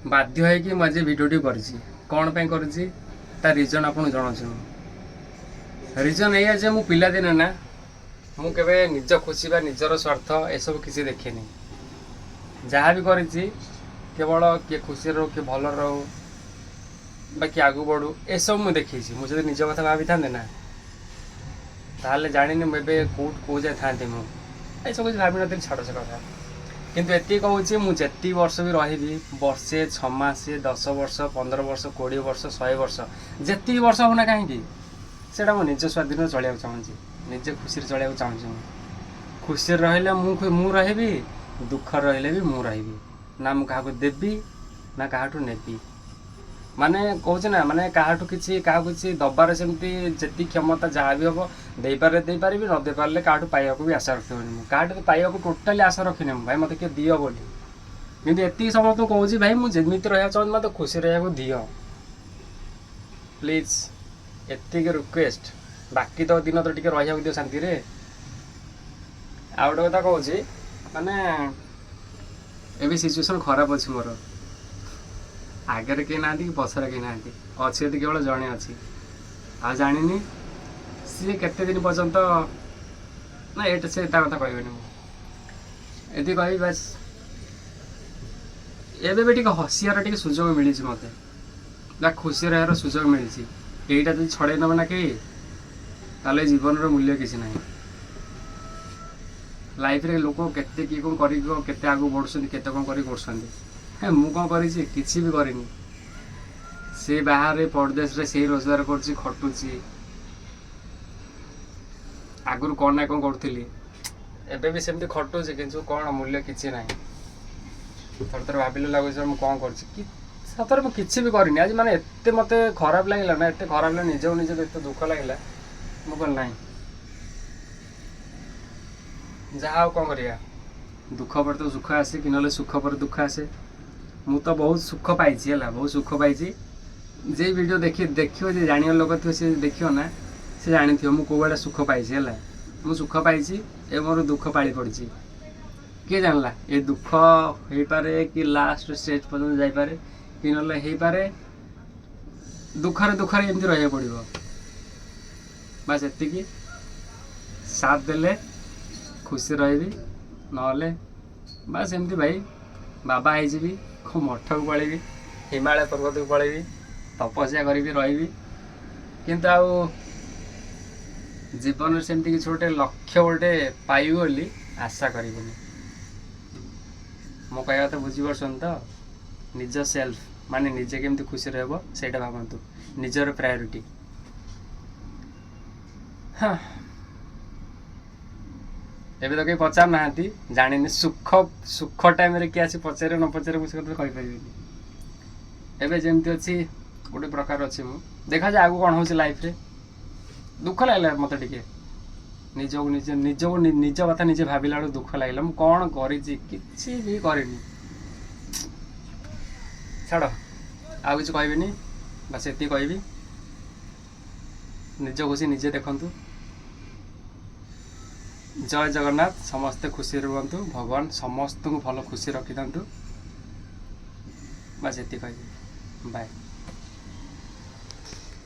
ବାଧ୍ୟ ହେଇକି ମୁଁ ଆଜି ଭିଡ଼ିଓଟି କରିଛି। କ'ଣ ପାଇଁ କରିଛି, ତା ରିଜନ୍ ଆପଣଙ୍କୁ ଜଣାଉଛି ମୁଁ। ରିଜନ୍ ଏଇଆ ଯେ ମୁଁ ପିଲାଦିନେ ନା, ମୁଁ କେବେ ନିଜ ଖୁସି ବା ନିଜର ସ୍ୱାର୍ଥ ଏସବୁ କିଛି ଦେଖିନି। ଯାହା ବି କରିଛି, କେବଳ କିଏ ଖୁସିରେ ରହୁ, କିଏ ଭଲରେ ରହୁ ବା କିଏ ଆଗକୁ ବଢ଼ୁ, ଏସବୁ ମୁଁ ଦେଖିଛି। ମୁଁ ଯଦି ନିଜ କଥା ଭାବିଥାନ୍ତି ନା, ତାହେଲେ ଜାଣିନି ମୁଁ ଏବେ କେଉଁଠୁ କେଉଁ ଯାଏ ଥାନ୍ତି। ମୁଁ ଏସବୁ କିଛି ଭାବିନଥିଲି, ଛାଡ଼ ସେ କଥା। କିନ୍ତୁ ଏତିକି କହୁଛି, ମୁଁ ଯେତିକି ବର୍ଷ ବି ରହିବି, ବର୍ଷେ, 6 ମାସ, 10 ବର୍ଷ, 15 ବର୍ଷ, 20 ବର୍ଷ, 100 ବର୍ଷ, ଯେତିକି ବର୍ଷ ହଉ ନା କାହିଁକି, ସେଇଟା ମୁଁ ନିଜ ସ୍ୱାଧୀନରେ ଚଳିବାକୁ ଚାହୁଁଛି, ନିଜେ ଖୁସିରେ ଚଳିବାକୁ ଚାହୁଁଛି। ମୁଁ ଖୁସିରେ ରହିଲେ ମୁଁ ରହିବି, ଦୁଃଖରେ ରହିଲେ ବି ମୁଁ ରହିବି। ନା ମୁଁ କାହାକୁ ଦେବି, ନା କାହାଠୁ ନେବି। ମାନେ କହୁଛି ନା, ମାନେ କାହାଠୁ କିଛି, କାହାକୁ କିଛି ଦବାର ସେମିତି ଯେତିକି କ୍ଷମତା ଯାହା ବି ହବ, ଦେଇପାରିଲେ ଦେଇପାରିବି, ନ ଦେଇପାରିଲେ କାହାଠୁ ପାଇବାକୁ ବି ଆଶା ରଖିବନି। ମୁଁ କାହାଠୁ ବି ପାଇବାକୁ ଟୋଟାଲି ଆଶା ରଖିନି ମୁଁ, ଭାଇ, ମୋତେ କିଏ ଦିଅ ବୋଲି। କିନ୍ତୁ ଏତିକି ସମସ୍ତଙ୍କୁ କହୁଛି, ଭାଇ, ମୁଁ ଯେମିତି ରହିବାକୁ ଚାହୁଁଛି, ମୋତେ ଖୁସି ରହିବାକୁ ଦିଅ ପ୍ଲିଜ୍। ଏତିକି ରିକ୍ୱେଷ୍ଟ। ବାକି ତ ଦିନ ତ ଟିକେ ରହିବାକୁ ଦିଅ ଶାନ୍ତିରେ। ଆଉ ଗୋଟେ କଥା କହୁଛି, ମାନେ ଏବେ ସିଚୁଏସନ୍ ଖରାପ ଅଛି ମୋର। ଆଗରେ କେହି ନାହାନ୍ତି କି ପଛରେ କେହି ନାହାନ୍ତି। ଅଛି ଯଦି କେବଳ ଜଣେ ଅଛି, ଆଉ ଜାଣିନି ସିଏ କେତେ ଦିନ ପର୍ଯ୍ୟନ୍ତ। ନା, ଏଇଟା ସେ ତା କଥା କହିବେନି। ମୁଁ ଏତିକି କହିବି ବାସ୍। ଏବେ ବି ଟିକେ ହସିବାର ଟିକେ ସୁଯୋଗ ମିଳିଛି ମୋତେ ନା, ଖୁସି ରହିବାର ସୁଯୋଗ ମିଳିଛି। ଏଇଟା ଯଦି ଛଡ଼େଇ ନେବ ନା କେହି, ତାହେଲେ ଜୀବନର ମୂଲ୍ୟ କିଛି ନାହିଁ। ଲାଇଫରେ ଲୋକ କେତେ କିଏ କ'ଣ କରିକି କେତେ ଆଗକୁ ବଢ଼ୁଛନ୍ତି, କେତେ କ'ଣ କରିକି କରୁଛନ୍ତି। ହେ, ମୁଁ କ'ଣ କରିଛି? କିଛି ବି କରିନି। ସେ ବାହାରେ ପରଦେଶରେ ସେଇ ରୋଜଗାର କରୁଛି, ଖଟୁଛି। ଆଗରୁ କ'ଣ ନା କ'ଣ କରୁଥିଲି, ଏବେ ବି ସେମିତି ଖଟୁଛି, କିନ୍ତୁ କ'ଣ ମୂଲ୍ୟ? କିଛି ନାହିଁ। ଥରେ ଥରେ ଭାବିଲେ ଲାଗୁଛି ମୁଁ କ'ଣ କରୁଛି କି? ସତରେ ମୁଁ କିଛି ବି କରିନି। ଆଜି ମାନେ ଏତେ ମୋତେ ଖରାପ ଲାଗିଲା ନା, ଏତେ ଖରାପ ଲାଗିଲା, ନିଜକୁ ନିଜକୁ ଏତେ ଦୁଃଖ ଲାଗିଲା। ମୁଁ କହିଲି, ନାହିଁ, ଯାହା ଆଉ କ'ଣ କରିବା? ଦୁଃଖ ପରେ ତ ସୁଖ ଆସେ କି ନହେଲେ ସୁଖ ପରେ ଦୁଃଖ ଆସେ। ମୁଁ ତ ବହୁତ ସୁଖ ପାଇଛି, ହେଲା, ବହୁତ ସୁଖ ପାଇଛି। ଯେ ଭିଡ଼ିଓ ଦେଖି ଦେଖିବ, ଯେ ଜାଣିବା ଲୋକ ଥିବ, ସେ ଦେଖିବ ନା, ସେ ଜାଣିଥିବ ମୁଁ କେଉଁ ଭଳିଆ ସୁଖ ପାଇଛି। ହେଲା, ମୁଁ ସୁଖ ପାଇଛି, ଏ ମୋର ଦୁଃଖ ପାଳି ପଡ଼ିଛି। କିଏ ଜାଣିଲା, ଏ ଦୁଃଖ ହେଇପାରେ କି ଲାଷ୍ଟ ଷ୍ଟେଜ୍ ପର୍ଯ୍ୟନ୍ତ ଯାଇପାରେ କି ନହେଲେ ହେଇପାରେ ଦୁଃଖରେ ଦୁଃଖରେ ଏମିତି ରହିବାକୁ ପଡ଼ିବ। ବାସ୍ ଏତିକି, ସାଥ ଦେଲେ ଖୁସି ରହିବି, ନହେଲେ ବାସ୍ ଏମିତି ଭାଇ ବାବା ହେଇଯିବି, କେଉଁ ମଠକୁ ପଳେଇବି, ହିମାଳୟ ପର୍ବତକୁ ପଳେଇବି, ତପସ୍ୟା କରିବି, ରହିବି। କିନ୍ତୁ ଆଉ ଜୀବନରେ ସେମିତି କିଛି ଗୋଟେ ଲକ୍ଷ୍ୟ ଗୋଟେ ପାଇବି ବୋଲି ଆଶା କରିବିନି। ମୋ କହିବା କଥା ବୁଝିପାରୁଛନ୍ତି ତ? ନିଜ ସେଲ୍ଫ, ମାନେ ନିଜେ କେମିତି ଖୁସି ରହିବ, ସେଇଟା ଭାବନ୍ତୁ, ନିଜର ପ୍ରାୟୋରିଟି। ହଁ, ଏବେ ତ କେହି ପଚାରୁନାହାନ୍ତି। ଜାଣିନି, ସୁଖ ସୁଖ ଟାଇମ୍ରେ କିଏ ଆସି ପଚାରେ ନ ପଚାରେ, ମୁଁ ସେ କଥା କହିପାରିବିନି। ଏବେ ଯେମିତି ଅଛି, ଗୋଟେ ପ୍ରକାର ଅଛି ମୁଁ। ଦେଖାଯାଉ ଆଗକୁ କ'ଣ ହେଉଛି ଲାଇଫ୍ରେ। ଦୁଃଖ ଲାଗିଲା ମୋତେ ଟିକେ, ନିଜକୁ ନିଜେ, ନିଜକୁ ନିଜ କଥା ନିଜେ ଭାବିଲା ବେଳକୁ ଦୁଃଖ ଲାଗିଲା। ମୁଁ କ'ଣ କରିଛି? କିଛି ବି କରିନି। ଛାଡ଼, ଆଉ କିଛି କହିବିନି। ବାସ୍ ଏତିକି କହିବି, ନିଜ ଖୁସି ନିଜେ ଦେଖନ୍ତୁ। ଜୟ ଜଗନ୍ନାଥ। ସମସ୍ତେ ଖୁସିରେ ରୁହନ୍ତୁ। ଭଗବାନ ସମସ୍ତଙ୍କୁ ଭଲ ଖୁସି ରଖିଥାନ୍ତୁ। ବାସ୍ ଏତିକି କହିବି। ବାଏ।